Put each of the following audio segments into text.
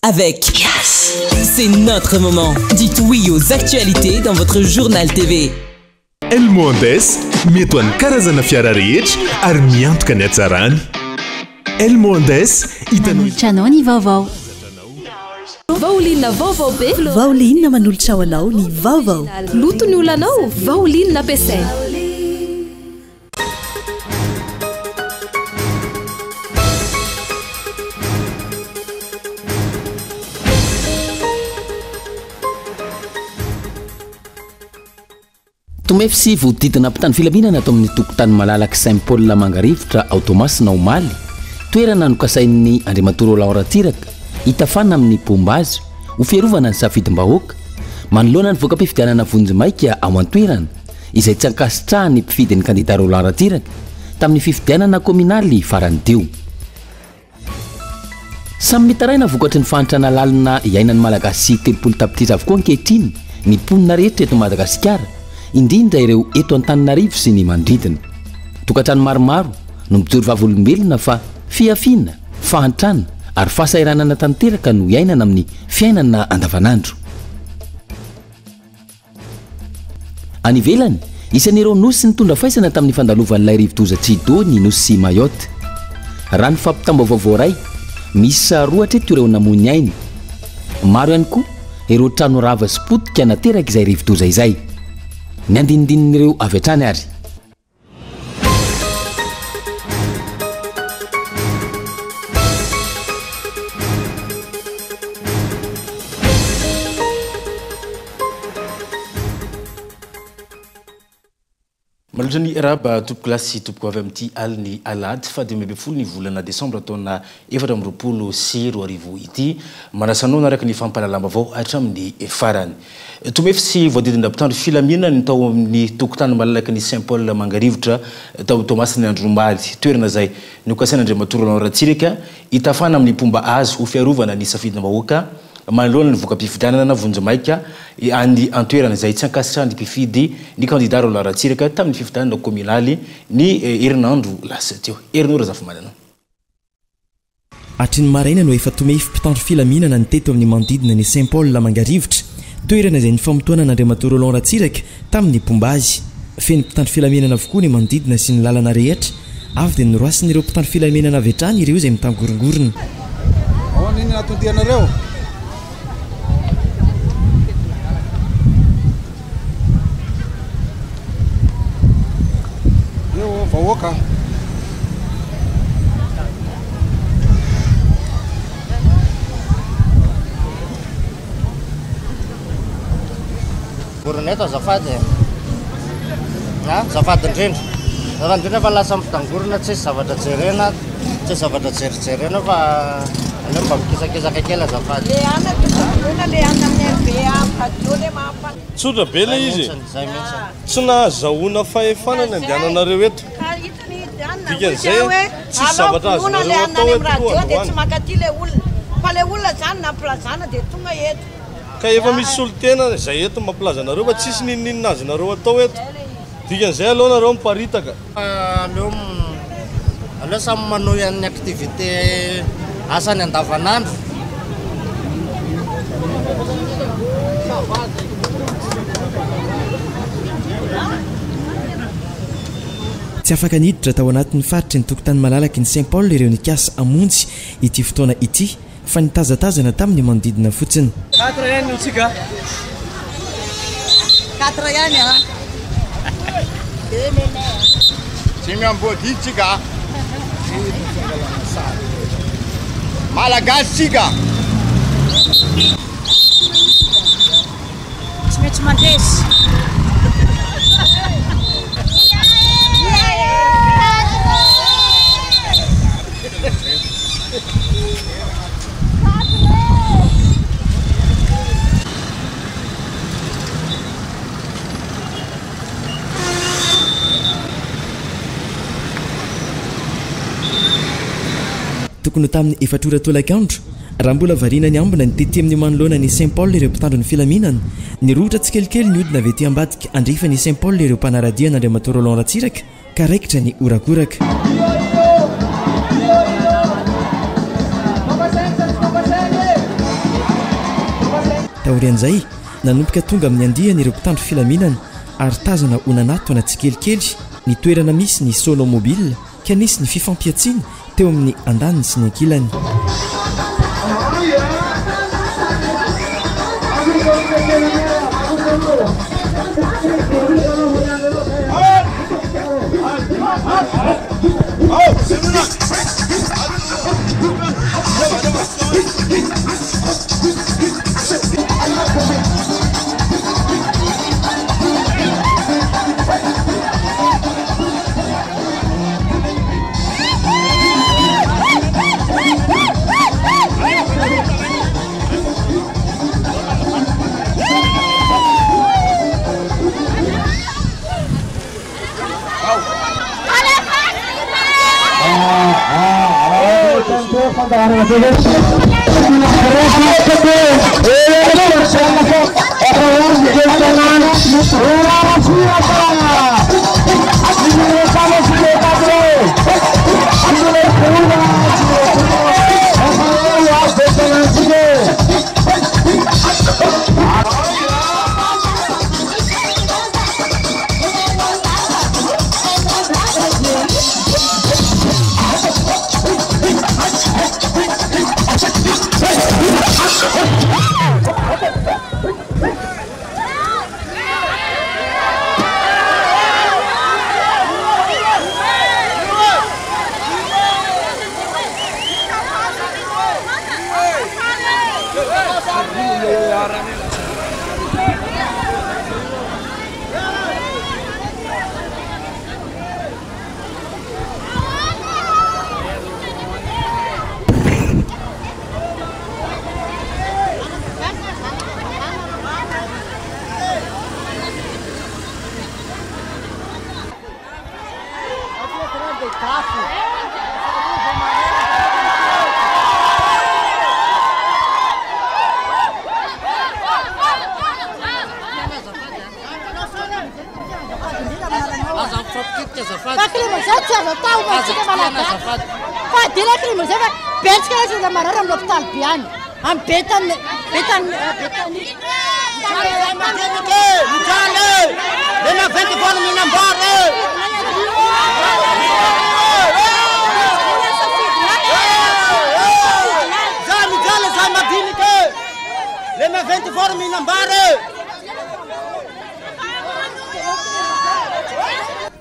Avec Yes. C'est notre moment. Dites oui aux actualités dans votre journal TV. Elmo Andes, mety ho an'ny karazana fiara rehetra ary miantoka ny hatsarany. Elmo Andes, hitanao. Manolotra anao ny vaovao. Vaoline vaovao be. Vaoline manolotra ho anao ny vaovao. Loto ny olanao, Vaoline ampiasaina. Tomefy sy voadidina mpitandro filaminana ato amin'ny tokotany malalak'i Saint Paul Mangarivotra ao Toamasina omaly, toerana nokasain'ny Andriamatoa Roland Ratsiraka hitafana amin'ny mpomba azy ho fiarovana ny safidim-bahoaka manoloana ny voka-pifidianana vonjimaika ao an-toerana izay tsy ankasitrahan'ny mpifidy ny kandida Roland Ratsiraka tamin'ny fifidianana kaominaly farany teo. Samy mitaraina vokatry ny fahantrana lalina iainan'ny Malagasy 30 tapitrisa avokoa ankehitriny ny mponina rehetra eto Madagasikara, indrindra ireo eto Antananarivo sy ny manodidina. Tokantrano maromaro no mijoro vavolombelona fa fihafiana, fahantrana ary fahasahiranana tanteraka no iainana amin'ny fiainana andavanandro. Any ivelany, isan'ireo nosy nitondra faisana tamin'ny fandalovan'ilay rivodoza Chido ny nosy Mayotte. Raha ny fampitam-baovao voaray, miisa roa hatreto ireo namoy ny ainy. Maro ihany koa ireo trano rava sy potika naterak'izay rivodoza izay. Ny andinindinin'ireo avy hatrany ary. Manolotra ny raba tompokolahy sy tompokovavy amin'ity alin'ny alahady faha 15 ny volana desambra taona 2024 ity. Manasa anao hanaraka ny fampahalalam-baovao hatramin'ny farany. Tomefy sy voadidina mpitandro filaminana ny tao amin'ny tokotany malalaky ny Saint Paul Mangarivotra tao Toamasina ny andro omaly. Toerana izay nokasain'Andriamatoa Roland Ratsiraka hitafana amin'ny mpomba azy ho fiarovana ny safidin'ny vahoaka manoloana ny voka-pifidianana vonjimaika any an-toerana izay tsy ankasitrahan'ny mpifidy ny kandida Roland Ratsiraka tamin'ny fifidianana kaominaly ny herinandro lasa teo. Herinoro Razafimanana. Hatry ny maraina no efa tomefy mpitandro filaminana ny teto amin'ny manodidina ny Saint Paul Mangarivotra, toerana izay nifamotoanan'Andriamatoa Roland Ratsiraka tamin'ny mpomba azy. Feno mpitandro filaminana avokoa ny manodidina sy ny lalana rehetra. Avy dia noroasin'ireo mpitandro filaminana avy hatrany ireo izay mitangorongorona. Ahoana iny anton-dianareo? Eo vahoaka. Vorona eto azafady e. A, azafady indrindra. Azafady indrindra fa lasa mitangorona tsisy zavatra jerena, tsisy zavatra jerijerena fa aleo mba mikisakisaka kely azafady. Le anona tokony le anona amin'ny RBA amin'ny radio le mampa. Tsotra be le izy e. Zay mihitsy. Tsy nahazahoana fahefana ny andehananareo eto. Ka hitany anona Dikan'izay, hoe tsisy alao zavatra vonoina le azonareo anona atao any eto amin'ny aloha radio dia androany. tsy mankaty le olona. Fa le olona zany nampilazana dia tonga eto. Ka efa misy solontena izay eto mampilaza anareo fa tsisy n'inon'inona azonareo atao eto. Dikan'izay aleo nareo miparitaka. Aleo aleo samy manohy an'ny activité asany andavanandro. Tsy afaka niditra tao anatin'ny faritry ny tokotany malalaky ny Saint Paul ireo nikasa hamonjy ity fotoana ity fa nitazatazana tamin'ny manodidina fotsiny. Quatre ihany no tsika. Quatre ihany a. Tsy miamboadia tsika. Malagasy tsika. Tsy maintsy mandresy. Tokony ho tamin'ny efatra ora tolakandro, raha mbola variana niambina ny tety amin'ny manoloana ny Saint Paul ireo mpitandro ny filaminana, nirohotra tsikelikely nihodina avy ety ambadika andrefan'ny Saint Paul ireo mpanara-dia an'Andriamatoa Roland Ratsiraka ka raikitra ny horakoraka. Taorian'izay, nanomboka tonga amin'ny andiany ireo mpitandro filaminana ary tazana ho nanatona tsikelikely ny toerana misy ny sono-mobile ka nisy ny fifampihantsiana teo amin'ny andaniny sy ny ankilany.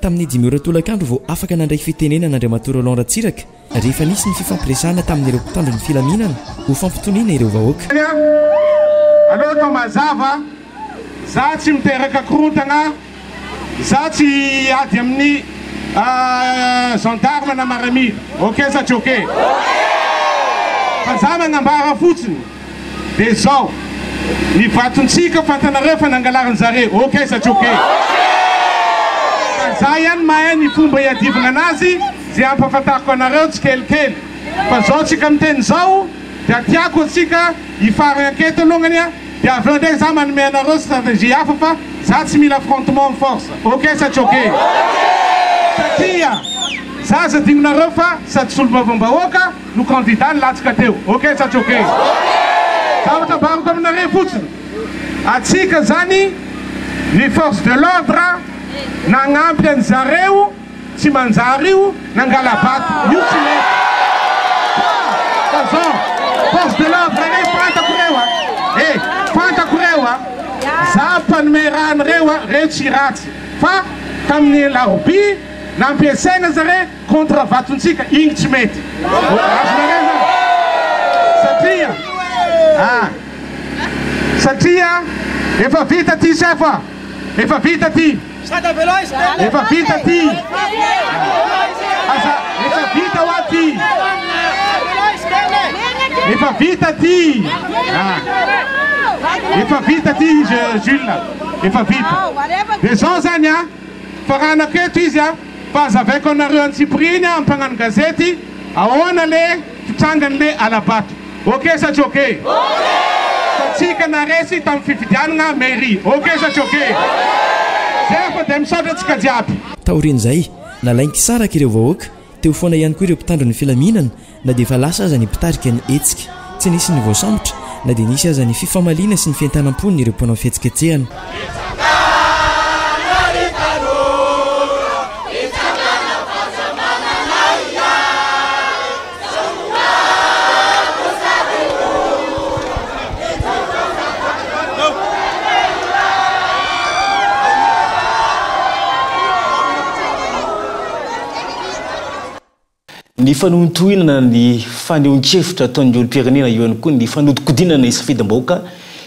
Tamin'ny dimy ora tolakandro vao afaka nandray fitenenana Andriamatoa Roland Ratsiraka rehefa nisy ny fifampiresahana tamin'ireo mpitandro ny filaminana ho fampitoniana ireo vahoaka. Aleo atao mazava, za tsy miteraka korontana, za tsy hiady amin'ny gendarme na maramila, ok sa tsy ok? Fa za magnambara fotsiny. Dia izao, ny vatontsika fantanareo fa nangalarin-jareo, ok sa tsy ok? Fa za ihany mahay ny fomba iadivana anazy ze ampafantariko anareo tsikelikely. Fa zao tsika miteny zao dia tiako atsika hifaragna aketo alongany a, dia avy eo ndraiky za manome anareo stratégie hafa fa za tsy mila affrontement am force, ok sa tsy ok? Satria za aza adinonareo fa sady solombavambahoaka, no candidat nilatsaka teo. Ok sa tsy ok? Zavatra ambarako aminareo fotsiny, atsika zany ny force de l'ordre nagnampy an'zareo tsy manjary io nangala-bato, io tsy mety. Fa zao, force de l'ordre reo fantako reo a, eh fantako reo a, za mpanome raha an'ireo a, reo tsy ratsy fa tamin'ny alarobia nampiasaina zare, Contre vatontsika igny tsy mety. Azonareo zany? Satria ah satria efa vita ty chef a! Efa vita ty! Efa vita ty! Aza efa vita hoa ty! Efa vita ty! Ah efa vita ty Jules, efa vita. De zao zany a, faranako eto izy a. Fa hazavaiko anareo antsipiriany aho mpagnano gazety ahoana le fitrangany le alabato ok sa tsy ok? Fa tsika naresy tam fifidianagna mairie ok sa tsy ok? Zay fa de misaotra antsika jiaby. Taorian'izay, nalain-kisaraka ireo vahoaka, teo foana ihany koa ireo mpitandro ny filaminana na dia efa lasa aza ny mpitarika ny hetsika. Tsy nisy ny voasambotra na dia nisy aza ny fifamaliana sy ny fientanam-pon'ireo mpanao fihetsiketsehana. Ny fanohintohinana ny fanehoan-kevitra ataon'ny olom-pirenena eo ihany koa ny fanodinkodinana ny safidim-bahoaka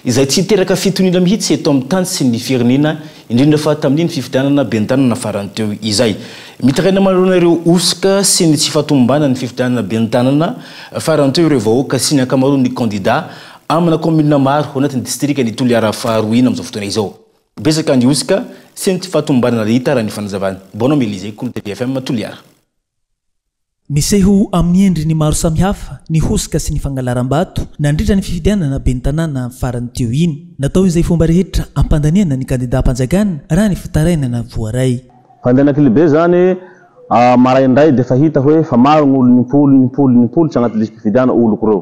izay tsy hiteraka fitoniana mihitsy eto amin'ny tany sy ny firenena indrindra fa tamin'iny fifidianana ben'ny tanana farany teo izay. Mitaraina manoloana ireo hosoka sy ny tsy fahatomombanan'ny fifidianana ben'ny tanana farany teo ireo vahoaka sy ny ankamaroan'ny kandida amina kaominina maro ao anatin'ny distrikan'i Toliara faharoa iny amin'izao fotoana izao. Betsaka ny hosoka sy ny tsy fahatomombanana hita raha ny fanazavana. Bonhomme Elysée, Kolo TV FM, Toliara. Miseho amin'ny endriny maro samihafa ny hosoka sy ny fangalaram-bato nandritra ny fifidianana ben'ny tanàna farany teo iny. Natao izay fomba rehetra hampandaniana ny kandidam-panjakana raha ny fitarainana voaray. Fandehanak'Ilibe zany maraindray de efa hita hoe fa maro ny olo nimpoly nimpoly nimpoly tsy agnaty lisi-pifidiana oloko reo.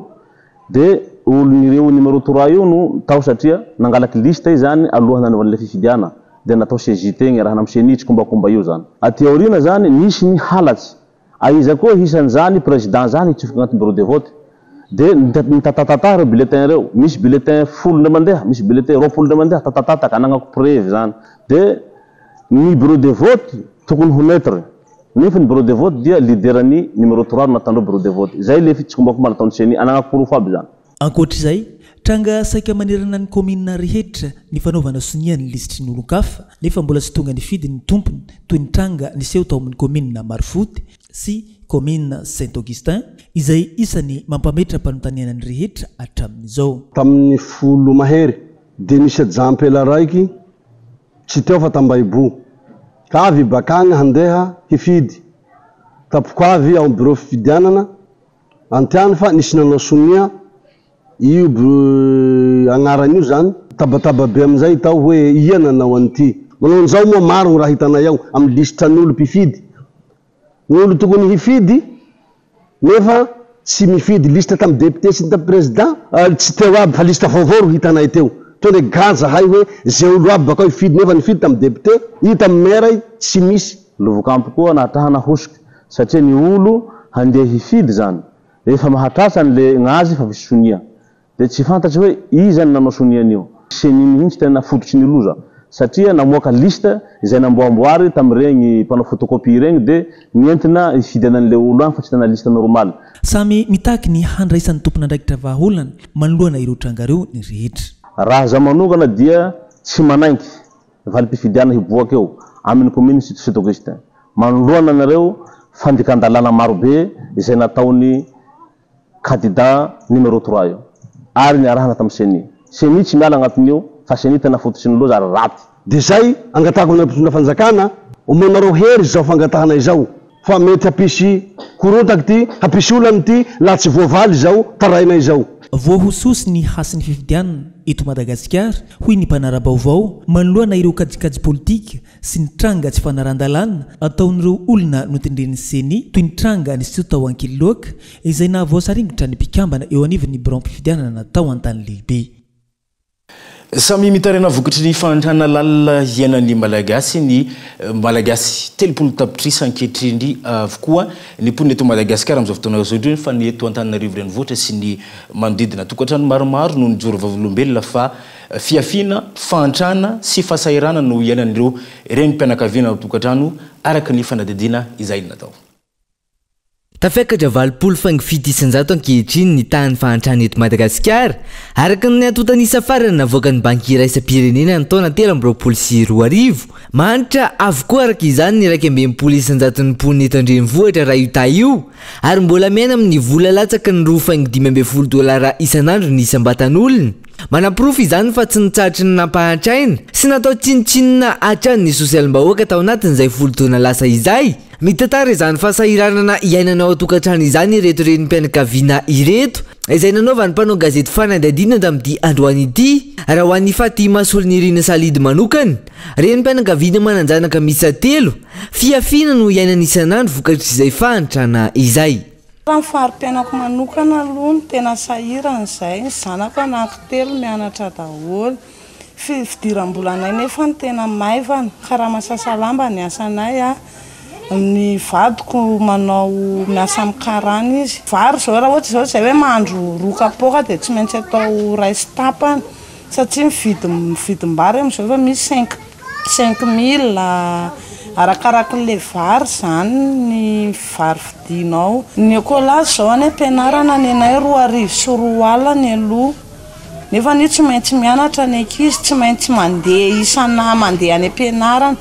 De olon'ireo numéro trois io no tao satria nangalaky liste izy zany aloha nanaovana ilay fifidiana de natao saisie tegny arahana am ceni tsikombakomba io zany. Aty aoriana zany nisy ny halatsy, aiza koa hisy an'izany président zany hitsofoka agnaty bureau de vote de nitatatata ireo bulletin ireo, misy bulletin folo ndray mandeha, misy bulletin 20 ndray mandeha tatatataka, anagnako preuve zany. De ny bureau de vote tokony ho neutre. Nefa ny bureau de vote dia leader ny numéro trois no nataondreo bureau de vote. Zay le fitsikombakomba nataon'ny ceni. Anagnako porofo aby zany. Ankoatra izay, tranga saika manerana ny kaominina rehetra ny fanaovana sonia ny lisitry ny olon-kafa nefa mbola tsy tonga nifidy ny tompony toy ny tranga niseho tao amin'ny kaominina Marofoty sy kaominina Saint Augustin izay isany mampametra-panontaniana ny rehetra hatramin'izao. Tamin'ny folo mahery dia nisy ajampela raiky Tsy teo fa tambaibo. Ka avy bakagny handeha hifidy. Tapoko avy ao bureau fifidianana antiany fa nisy nanao sonia io agnarany io zany. Tabataba be amizay tao hoe ia nanao an'ity. Manao an'izao moa maro ny raha hitanay ao amin'ny lisitran'olo mpifidy. Ny olo tokony hifidy nefa tsy mifidy liste tam député sy ny tam président tsy teo aby fa liste vaovao ro hitanay teo. Tonga de gaga zahay hoe ze olo aby bakao hifidy nefa nifidy tam député i tam maire i tsy misy. Lovokampy koa nahatrahana hosoka satria ny olo handeha hifidy zany efa mahatratra anle gnazy fa visy sonia. Dia tsy fantatry hoe iza no nanao sonia an'io. Ceni mihitsy tena fototry ny loza satria namoaka liste izay namboamboary tamin'iregny mpanao photocopie iregny dia nentina hifidianana an'ilay olo agny fa tsy tena liste normal. Samy mitaky ny handraisan'ny tompon'andraikitra vahaolana manoloana ireo tranga ireo ny rehetra. Raha za manokana dia tsy manainky valim-pifidianana hiboaka eo amin'ny commune Saint Augustin manoloana anareo fandikan-dalàna marobe izay nataon'ny Candidat numéro trois io ary niarahana tamin'ny ceni. Ceni tsy miala agnatin'io fa ceni tena fototry ny loza ary raty. Dia zay angatahako anareo mpitondra fanjakana, omenareo hery izao fangatahana izao fa mety hampisy korontaka ity, hampisy olana ity laha tsy voavaly izao taraina izao. Voahosihosy ny hasin'ny fifidianana eto Madagasikara, hoy ny mpanara-baovao, manoloana ireo kajikajy politika sy ny tranga tsy fanarahan-dalàna ataon'ireo olona notendren'ny Ceni, toy ny tranga niseho tao Ankililoaka, izay nahavoasaringotra ny mpikambana eo anivon'ny biraom-pifidianana tao Antanilehibe. Samy mitaraina vokatry ny fahantrana lalina iainan'ny Malagasy ny Malagasy 30 tapitrisa ankehitriny avokoa ny mponina eto Madagasikara amin'izao fotoana izao indrindra fa ny eto Antananarivo renivohitra sy ny manodidina. Tokantrano maromaro no nijoro vavolombelona fa Fihafiana, fahantrana sy fahasahiranana no iainan'ireo renim-pianakaviana ao an-tokantrano, araka ny fanadihadiana izay natao. Tafiakatra 80,7% ankehitriny ny tahan'ny fahantrana eto Madagasikara, araka ny antontan'isa farany navoakan'ny Banky iraisam-pirenena ny taona 2023. Mahantra avokoa araka izany ny 61 isan-jaton'ny mponina eto an-drenivohitra raha io taha io, ary mbola miaina amin'ny vola latsaky ny 2,15 dolara isan'andro ny isam-batan'olona. Manaporofo izany fa tsy nitsahatry ny nampahantraina sy natao tsinontsinona hatrany ny sosialim-bahoaka tao anatin'izay folo taona lasa izay. Mitantara izany fahasahiranana iainana ao an-tokantrano izany ireto renim-pianakaviana ireto, izay nanaovan'ny mpanao gazety fanadihadiana tamin'ity androany ity. Raha ho an'i Fatima Solonirina Salidy manokana, renim-pianakaviana manan-janaka miisa telo, fihafiana no iainany isan'andro vokatr'izay fahantrana izay. Raha ny fari-piainako manokana aloha no tena sahirana izay, ny zanako anankitelo mianatra daholo, fidiram-bolanay nefa no tena maivana, karama sasalamba ny asanay a, ny vadiko manao miasa amin'ny karana izy, vary izao raha ohatra izao izay hoe mahandro roa kapoaka dia tsy maintsy atao iray sy tapany satria ny vidim- vidim-bary amin'izao efa misy cinq 5000, arakarak'ilay vary izany ny vary vidianao. Ny écolage izao any am-pianarana ny anay 2002 ny aloha, nefa anie tsy maintsy mianatra ny ankizy, tsy maintsy mandeha isana mandeha any am-pianarana.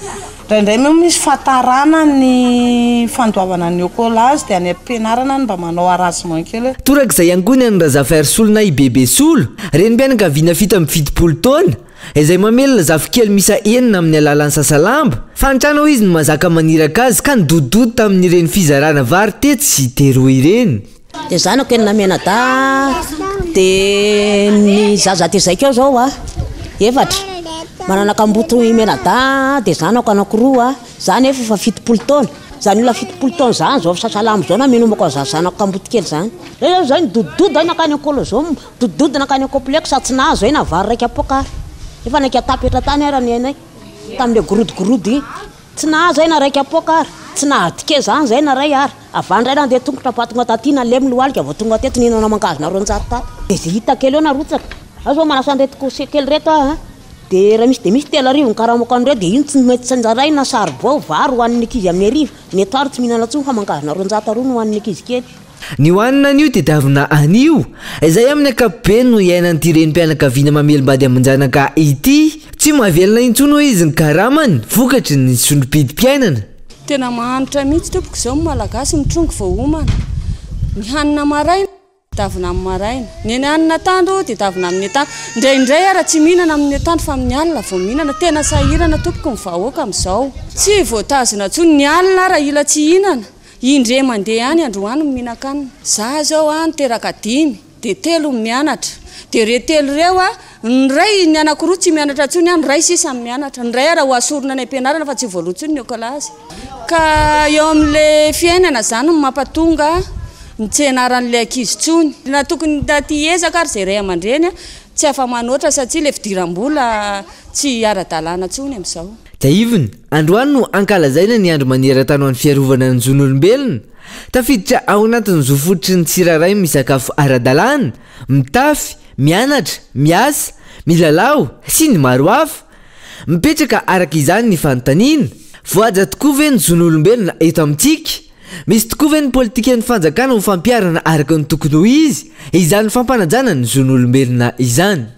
Indraindray moa misy fahatarana ny fandoavana ny écolage dia any am-pianarana no mba manao arrangement kely hoe. Torak'izay ihany koa ny an'i Razafiarisolo na i Bebe Solo, renim-pianakaviana 77 taona, izay mamelona zafikely miisa enina amin'ny alalan'ny sasalamba. Fahantrana hoy izy no mahazaka maniraka azy ka nidodododo tamin'ireny fizarana vary tetsy sy teroa ireny. Dia zanako enina mianadahy dia ny zaza tezaiko ao zao a efatra, manana kamboty mianadahy dia zanako anakiroa, za nefa efa 70 taona, zany olona 70 taona zany zao sasalamba zao namelomako an'zany zanako kamboty kely zany. Zay zao zay nidodododo aho nankany an-kolozoma. Dodododo nankany an-complexe tsy nahazo ay na vary iraika kapoaka ary. Efa naika tapetra tany ara ny ainay tamin'ilay gorodogorodo iny. Tsy nahazo ay na iray kapoaka ary. Tsy nahadika izany izay na iray ary. Avy any indray nandeha tongotra mba tonga taty nalemy lohalika vao tonga teto nihinana mangahazo naroanjato tato. Dia izay hita kely eo narotsaka. Za zao manasa an'ireto course kely ireto aho an. Dia raha misy dia misy 3000 ny karamako an'ireo dia iny tsy maintsy tsinjaraina saribao, vary ho an'ny ankizy amin'ny hariva. Ny atoandro tsy mihinana intsony fa mangahazo na 200 no hohanin'ny ankizy kely. Ny hohanina anio tadiavina anio. Izay amin'ny ankapobeny no iainan'ity renim-pianakaviana mamelom-bady aman-janaka ity. Tsy mahavelona intsony hoy izy ny karamany vokatry ny sondro-bidim-piainana. Tena mahantra mihitsy tompoko izao ny Malagasy mitrongy vao homana. Ny hanina maraina tadiavina amin'ny maraina. Ny ny hanina atoandro tadiavina amin'ny atoandro. Indraindray ara tsy mihinana amin'ny atoandro fa amin'ny alina vao mihinana. Tena sahirana tompoko ny vahoaka amin'izao. Tsy voatazona intsony. Ny alina ara hila tsy hihinana. Indray mandeha ihany androany no mihinan-kanina. Za zao a niteraka dimy dia telo no mianatra. Dia ireo telo ireo a, ny iray, ny anankiroa tsy mianatra intsony a, ny iray sisa no mianatra. Ny iray ara ho asorina any am-pianarana fa tsy voaloa intsony ny écolage. Ka eo amin'ilay fiainana izany no mampatonga ny tsy hianaran'ilay ankizy intsony. Na tokony taty hiezaka ary izay ray aman-dreny tsy afa-manoatra satria ilay fidiram-bola tsy ara-dalàna intsony amin'izao. Tsiahivina, androany no ankalazaina ny andro maneran-tany ho an'ny fiarovana ny zon'olombelona. Tafiditra ao anatin'ny zo fototry ny tsirairay ny misakafo ara-dalàna, mitafy, mianatra, miasa, milalao, sy ny maro hafa. Mipetraka araka izany ny fanontaniana, voahaja tokoa ve ny zon'olombelona eto amintsika? Misy tokoa ve ny politikan'ny fanjakana ho fampiharana araka ny tokony ho izy izany fampanajana ny zon'olombelona izany?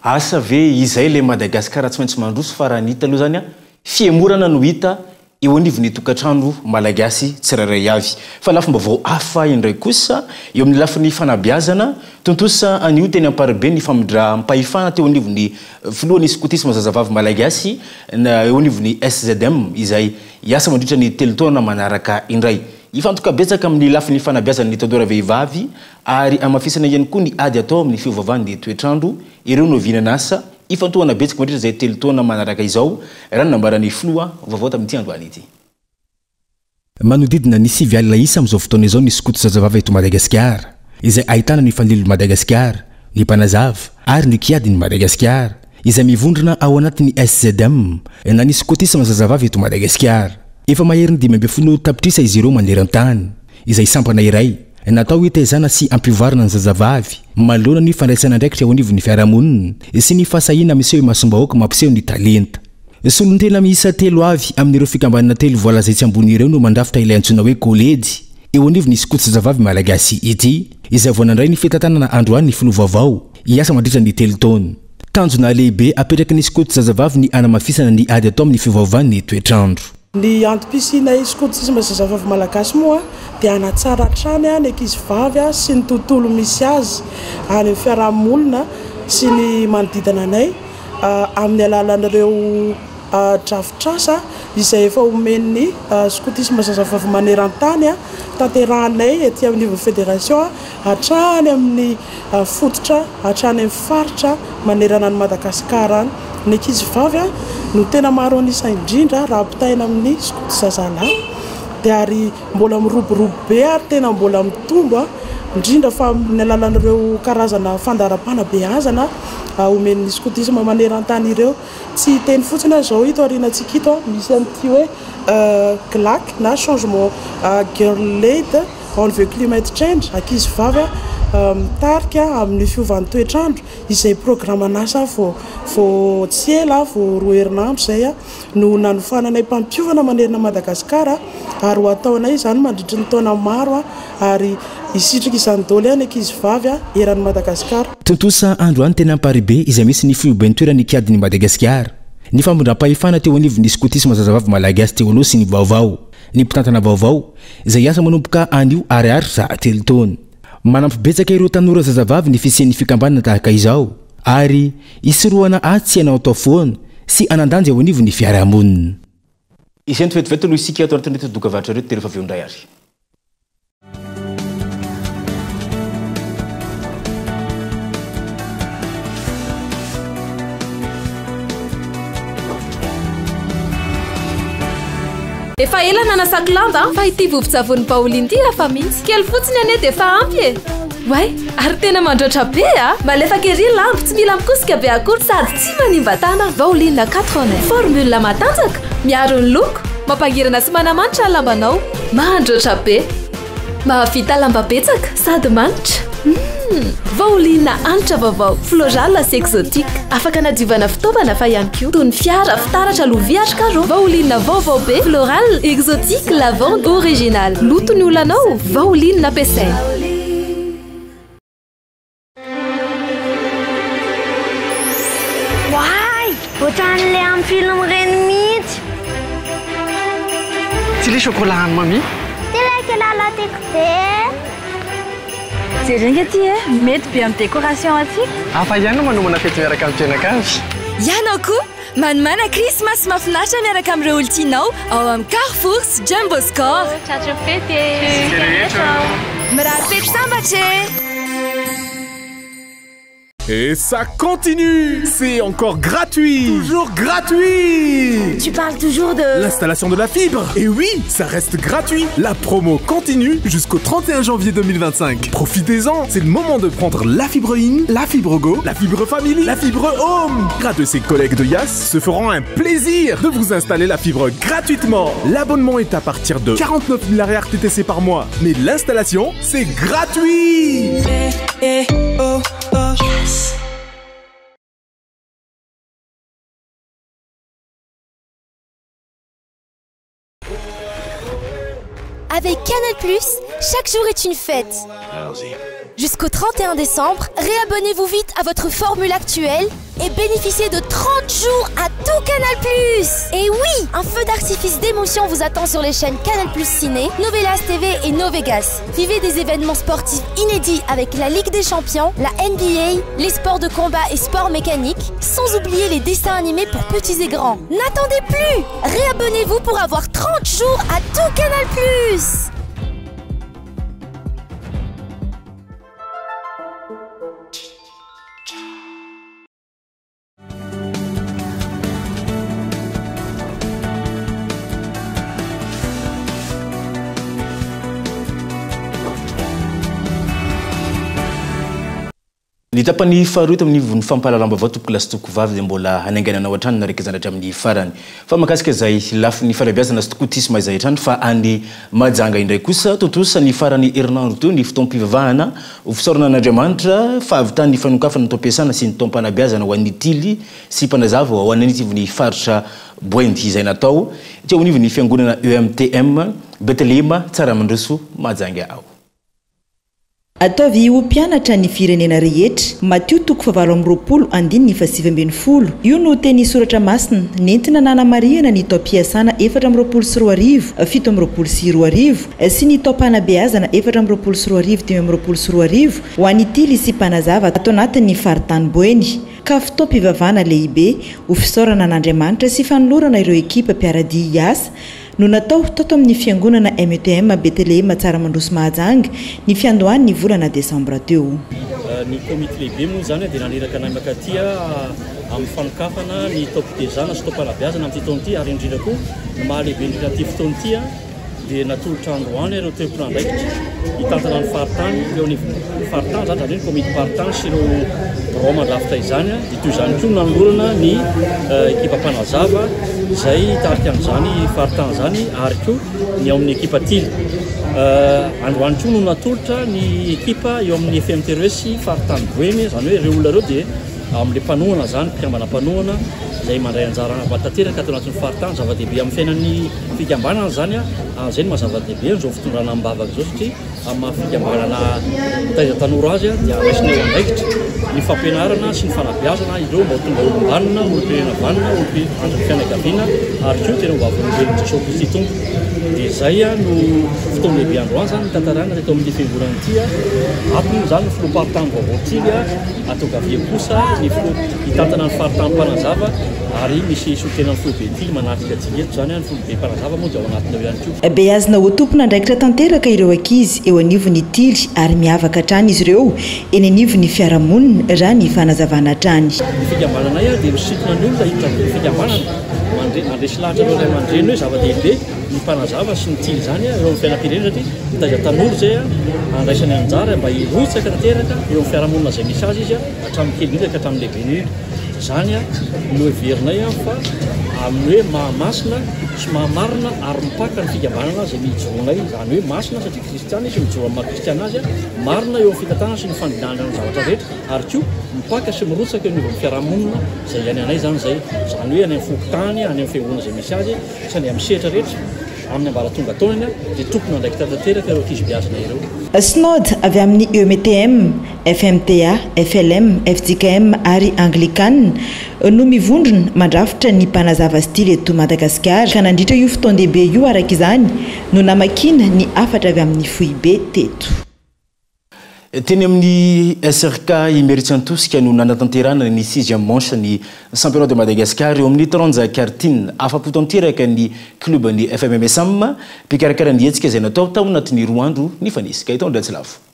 Asa ve izay ilay Madagascar tsy maintsy mandroso fa raha ny hita aloha izany fihemorana no hita eo anivon'ny tokantrano malagasy tsirairay avy. Fa lafim-baovao hafa indray kosa eo amin'ny lafiny fanabeazana, tontosa anio teny Amparibe ny famindram-pahefana teo anivon'ny filohan'ny skotisma zazavavy malagasy eo anivon'ny SZM izay hiasa mandritra ny telo taona manaraka indray. Hifantoka betsaka amin'ny lafiny fanabeazana ny tanora vehivavy Ary hamafisana ihany koa ny ady atao amin'ny fiovaovan'ny toetr'andro, ireo no vinan'asa ifantohana betsaka mandritra izay telo taona manaraka izao, raha ny nambaran'ny filoha vaovao tamin'ity androany ity. Manodidina ny 90 isa amin'izao fotoana izao ny skoto zazavavy eto Madagasikara, izay ahitana ny Fanilon'i Madagasikara, ny Mpanazava ary ny Kiadin'i Madagasikara, izay mivondrona ao anatin'ny SZM na ny Skotisma zazavavy eto Madagasikara. Efa maherin'ny 15 tapitrisa izy ireo maneran-tany, izay sampana iray natao hitaizana sy hampiovarana ny zazavavy manoloana ny fandraisana andraikitra eo anivon'ny fiarahamonina sy ny fahasahiana miseho imasom-bahoaka mampiseho ny talenta. Solontena miisa telo avy amin'ireo fikambanana telo voalaza etsy ambony ireo no mandrafitra ilay antsoina hoe Kolejy eo anivon'ny skoto zazavavy malagasy ity, izay vao nandray ny fitantanana androany ny filoha vaovao hiasa mandritra ny telo taona. Tanjona lehibe apetraky ny skoto zazavavy ny hanamafisana ny ady atao amin'ny fiovaovan'ny toetr'andro. Ny antom-pisianay skotisma zazavavy malagasy moa dia hanatsara hatrany ny ankizivavy sy ny tontolo misy azy any amin'ny fiaraha-monina sy ny manodidina anay amin'ny alalan'ireo drafitrasa izay efa omen'ny skotisma zazavavy maneran-tany tanterahanay ety anivon'ny federation hatrany amin'ny fototra hatrany amin'ny faritra manerana an'i Madagasikara any. Ny ankizy vavy no tena maro an'isa indrindra raha ampitahaina amin'ny skoto zazalahy. Dia ary mbola miroborobo be ary tena mbola mitombo indrindra fa amin'ny alalan'ireo karazana fandaharam-panabeazana omen'ny skotisma maneran-tany ireo. Tsy hiteny fotsiny aho izao ito aorianantsika ito misy an'ity hoe GLAC na changement girl led on the climate change, ankizy vavy mitarika amin'ny fiovan'ny toetr'andro, izay programan'asa vao vao tsy ela, vao roa herinandro izay no nanofananay mpampiofana manerana Madagasikara ary ho ataonay izany mandritry ny taona maro ary hisitrika izany daholo ny ankizy vavy eran'i Madagasikara. Tontosa androany teny Amparibe izay misy ny foiben-toeran'ny Kiadin'i Madagasikara, ny famindram-pahefana teo anivon'ny skotisma zazavavy malagasy teo aloha sy ny vaovao, ny mpitantana vaovao, izay hiasa manomboka anio ary haharitra telo taona. Manampy betsaka ireo tanora zazavavy ny fisian'ny fikambanana tahaka izao ary hisorohana azy tsy hanao atao foana sy hanan-danja eo anivon'ny fiarahamonina. Isento vetivety aloha isika ato anatin'ireto dokavarotra ireto dia rehefa avy eo indray ary. Efa ela nanasako lamba fa ity vovon-tsavony Baolina ity hafa mihitsy. Kely fotsiny anie dia efa ampy e! Oay, ary tena mandroatra be a! Malefaka ery lamba, tsy mila mikosika be akory sady tsy manimba tanana. Baolina 4 en 1, formule matanjaka, miaro ny loko, mampangirana sy manamanitra ny lambanao. Mandroatra be! Mahavita lamba betsaka sady manitra. Humm! Vaolina hanitra vaovao, floral sy exotique. Afaka anadiovana fitaovana fa ihany koa toy ny fiara, fitaratra, lovia ary carreaux. Vaolina vaovao be, floral, exotique, lavande, original. Loto ny olanao, vaolina ampiasaina. Oay! Ohatran'ilay amin'ny film ireny mihitsy. Tsy ilay chocolat an'i Mamie? Ty ilay kilala tiako be. Jereo ange ity e, mety be amin'ny décoration antsika. Hafa ihany ny manomana fety miaraka amin'ny mpianakavy. Ianao koa, manomàna Krismasy mahafinaritra miaraka amin'ireo olon-tianao ao amin'ny Carrefour sy Jumbo Score. Tratry ny fety e! Isika rehetra! Mirary fety sambatra e! Et ça continue C'est encore gratuit Toujours gratuit Tu parles toujours de... L'installation de la fibre Et oui, ça reste gratuit La promo continue jusqu'au 31 janvier 2025. Profitez-en C'est le moment de prendre la fibre in, la fibre go, la fibre family, la fibre home Grâce de ses collègues de Yas se feront un plaisir de vous installer la fibre gratuitement L'abonnement est à partir de 49 000 arrière TTC par mois. Mais l'installation, c'est gratuit eh, oh, oh. Yes. Avec Canal+, chaque jour est une fête. Allons-y. Jusqu'au 31 décembre, réabonnez-vous vite à votre formule actuelle et bénéficiez de 30 jours à tout Canal+. Et oui, un feu d'artifice d'émotion vous attend sur les chaînes Canal+ Ciné, Novelas TV et Novegas. Vivez des événements sportifs inédits avec la Ligue des Champions, la NBA, les sports de combat et sports mécaniques, sans oublier les dessins animés pour petits et grands. N'attendez plus Réabonnez-vous pour avoir 30 jours à tout Canal+. Ny tapany faharoa eto amin'ny ivon'ny fampahalalam-baovao tompokolahy sy tompokovavy dia mbola hanaingaina anao hatrany nareo izany hatramin'ny farany. Fa mahakasika izay lafiny fanabeazana sy skotisma izay hatrany fa any Mahajanga indray kosa tontosa ny faran'ny herinandro teo ny fotoam-pivavahana ho fisaorana an'Andriamanitra fahavitan'ny fanokafana ny taom-piasana sy ny taom-panabeazana ho an'ny Tily sy Mpanazava ho any anivon'ny faritra Boeny izay natao teo anivon'ny fiangonana EMTM Betlehema Tsaramandroso Mahajanga ao. Ataovy ho mpianatra ny firenena rehetra, Matio toko fahavalo amby roapolo andininy fahasivy ambin'ny folo. Io no teny soratra masina nentina nanamarihana ny taom-piasana 2024, 2027 sy ny taom-panabeazana 2024, 2025 ho an'ny Tily sy Mpanazava ato anatin'ny faritany Boeny, ka fotoam-pivavahana lehibe ho fisaorana an'Andriamanitra sy fanolorana ireo ekipa mpiara-dia hiasa no natao tato amin'ny fiangonana METM Betelehema Tsaramandroso Mahajanga ny fiandohan'ny volana desambra teo. Ny komity lehibe moa izany dia naniraka anay mankaty amin'ny fanokafana ny taom-pitezana sy taom-panabeazana amin'ity taona ity ary indrindra koa ny maha lehibe indrindra an'ity fotoana ity. dia natolotra androany ireo tompon'andraikitra hitantana ny faritany eo anivon'ny faritany izany, izany hoe ny komitim-paritany sy ireo birao mandrafitra izany. Dia toy izany koa no nanolorana ny ekipa mpanazava izay hitarika an'izany faritany izany ary koa ny ao amin'ny ekipa Tily. Androany koa no natolotra ny ekipa eo amin'ny FMTRE sy faritany Boeny, izany hoe ireo olona ireo dia amin'ilay mpanohana izany, mpikambana mpanohana izay mandray anjara tanteraka ato anatin'ny faritany. Zava-dehibe amin'ny fiainan'ny fikambanana izany, ary izay no maha zava-dehibe an'izao fitondrana amim-bavaka izao satria amin'ny maha fikambanana mitaiza tanora azy dia raisina ho andraikitra ny fampianarana sy ny fanabeazana ireo mba ho tonga olom-banona, olom-pirenena vanona, olom-andrin'ny fianakaviana ary koa tena ho vavolombelon'i Jesoa Kristy Tompo. Dia izay no fotoan-dehibe androany izany notantarana teto amin'ity fiangonana ity. Ato moa izany ny filoham-paritany vaovao Tily. Ato ankavia kosa ny filoha hitantana ny faritany Mpanazava ary misy solontenan'ny foibe Tily manatrika antsika eto izany, ny foibe Mpanazava moa dia ao anatiny ao ihany koa. Beazina ho tompon'andraikitra tanteraka ireo ankizy eo anivon'ny Tily ary miavaka hatrany izy ireo eny anivon'ny fiarahamonina raha ny fanazavana hatrany. Ny fikambananay dia misintona ny olona hiditra amin'ny fikambanana, mandresy lahatra ireo ray aman-dreny hoe zava-dehibe ny Mpanazava sy ny Tily izany eo amin'ny fiainam-pirenena satria mitaiza tanora izay handraisany anjara mba hirotsaka tanteraka eo amin'ny fiarahamonina izay misy azy izy hatramin'ny kely indrindra ka hatramin'ny lehibe indrindra. Izany no heverinay fa amin'ny hoe maha masina sy maha marina ary mipaka ny fikambanana izay nijoroanay, izany hoe masina satria kristiana izy, mijoro amin'ny maha kristiana azy, marina eo amin'ny fitantanana sy ny fandinahana ny zavatra rehetra ary koa mipaka sy mirotsaka eo anivon'ny fiarahamonina izay iainanay izany izay, izany hoe any amin'ny fokontany, any amin'ny fiangonana izay misy azy. Sy any amin'ny sehatra rehetra, amin'ny ambaratonga taonany, dia tompon'andraikitra tanteraka ireo ankizy beazina ireo. Synode avy amin'ny EMTM, FMTA, FLM, fjkm ary Anglikana no mivondrona mandrafitra ny Mpanazava Stily eto Madagasikara ka nandritra io fotoan-dehibe io araka izany no namakiana ny hafatra avy amin'ny foibe teto. Teny amin'ny SRK Imerintsiantosika no nanatanterahana ny sixième manche ny Championnat de Madagascar eo amin'ny taranja karting. Afa-po tanteraka ny klioban'ny FMMSM, mpikarakara ny hetsika izay natao tao anatin'ny roa andro nifanesy. Gaëtan Andriantsilavo.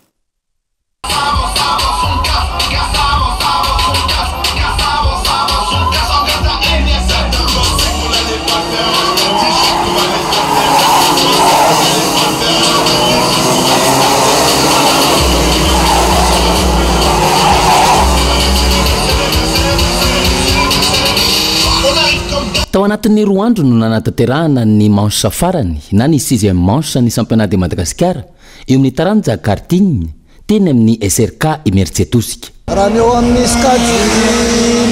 Tao anatin'ny roa andro no nanatanterahana ny manche farany na ny sixième manche ny Championnat de Madagascar eo amin'ny taranja karting teny amin'ny SRK Imerintsiatosika. Raha ny eo amin'ny sokajy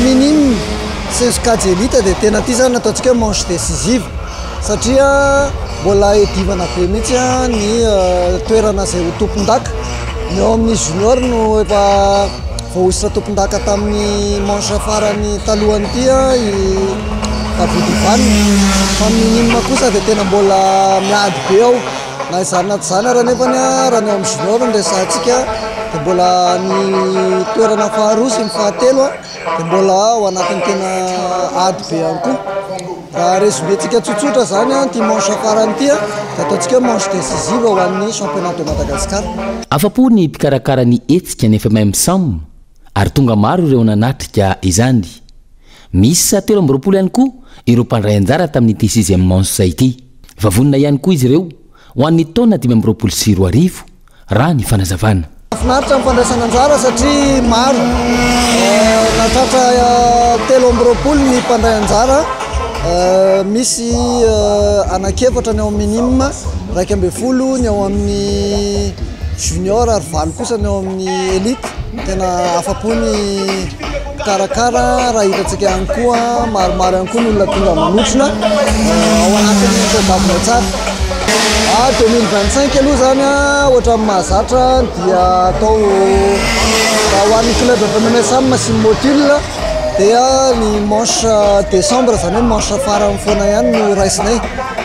minime sy ny sokajy elite dia tena ity izany ataontsika hoe manche décisive satria mbola hiadivana be mihitsy ny toerana izay ho tompon-daka. Ny eo amin'ny junior no efa voahosotra tompon-daka tamin'ny manche farany talohan'ity i David Ivan fa ny minime kosa dia tena mbola miady be ao. Na izany na tsy izany ary anefany raha ny ao amin'ny junior no resahantsika dia mbola ny toerana faharoa sy ny fahatelo dia mbola ao anatin'ny tena ady be ihany koa. Raha résumé-ntsika tsotsotra izany ity manche farany ity dia ataontsika hoe manche décisive ho an'ny championnat de Madagascar. Afa-po ny mpikarakara ny hetsika ny FMM Sam ary tonga maro ireo nanatrika izany. Miisa 23 ihany koa ireo mpandray anjara tamin'ity sixième manche ity. Vavonina ihany koa izy ireo ho an'ny taona 2025, raha ny fanazavana. Mahafinaritra ny fandraisana anjara satria maro, nahatratra 23 ny mpandray anjara, misy anankiefatra ny ao amin'ny minime, 11 ny ao amin'ny junior ary valo kosa ny ao amin'ny elite. Tena afa-po ny Mpikarakara, raha hitantsika ihany koa, maromaro ihany koa ny olona tonga manotrona ao anatin'ny tadiavina tsara. 2025 aloha izany ohatran'ny mahazatra dia atao raha ho an'ny club FMMSM sy ny Motul dia ny manche décembre izany hoe manche farany foana ihany no raisinay.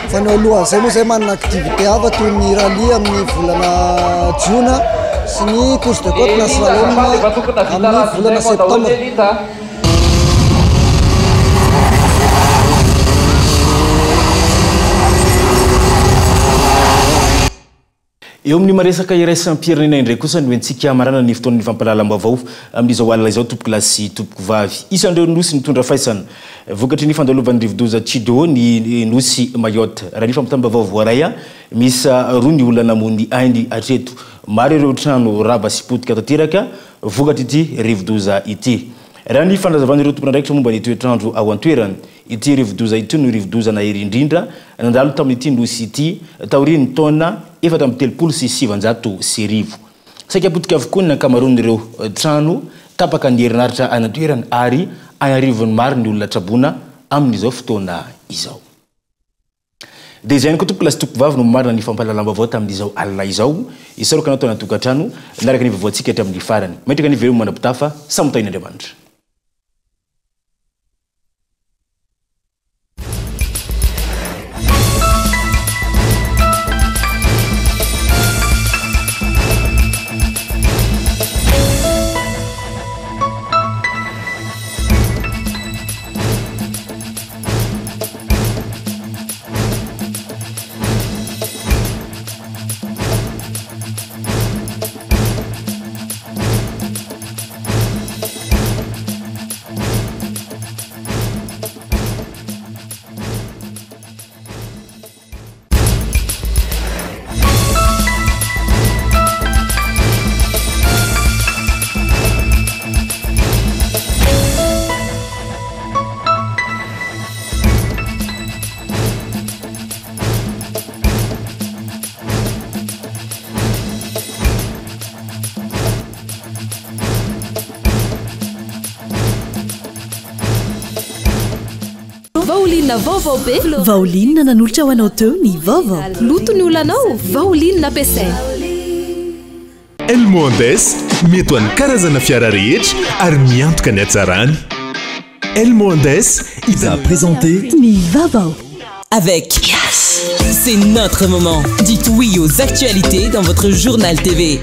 Fa ny alohan'izay moa izay manana activité hafa toy ny rallye amin'ny volana jiona sy ny course de côte na slalom amin'ny volana septembre. Eo amin'ny maresaka iraisam-pirenena indray kosa no entintsika hamarana ny fotoan'ny fampahalalam-baovao amin'izao alina izao tompokolahy sy tompokovavy. Isan'ireo nosy nitondra faisana vokatry ny fandalovan'ny rivodoza Chido ny nosy Mayotte. Raha ny fampitam-baovao voaray, miisa roa ny olona namoy ny ainy hatreto. Maro ireo trano rava sy potika tanteraka vokatr'ity rivodoza ity. Raha ny fanazavan'ireo tompon'andraikitra momba ny toetr'andro ao an-toerana, ity rivodoza ity no rivodoza nahery indrindra nandalo tamin'ity nosy ity taorian'ny taona 1934. Saika potika avokoa ny ankamaroan'ireo trano, tapaka ny herinaratra any an-toerana ary an'arivony maro ny olona traboina amin'izao fotoana izao. Dia izay ihany koa tompoko lahy sy tompoko vavy no marina ny fampahalalam-baovao tamin'izao alina izao. Isaorako anao tao anaty tokantrano naraka ny vaovaontsika hatramin'ny farany. Mametraka ny veloma manam-pitafa, samy ho tahin'Andriamanitra. Vaolinina vaovao be. Vaolinina nanolotra ho anao teo ny vaovao. Loto ny olanao, vaolinina ampiasaina. Elmo Andes, mety ho an'ny karazana fiara rehetra ary miantoka ny hatsarany. Elmo Andes, a présenté ny vaovao. Avec Yes, c'est notre moment. Dites oui aux actualités dans votre journal TV.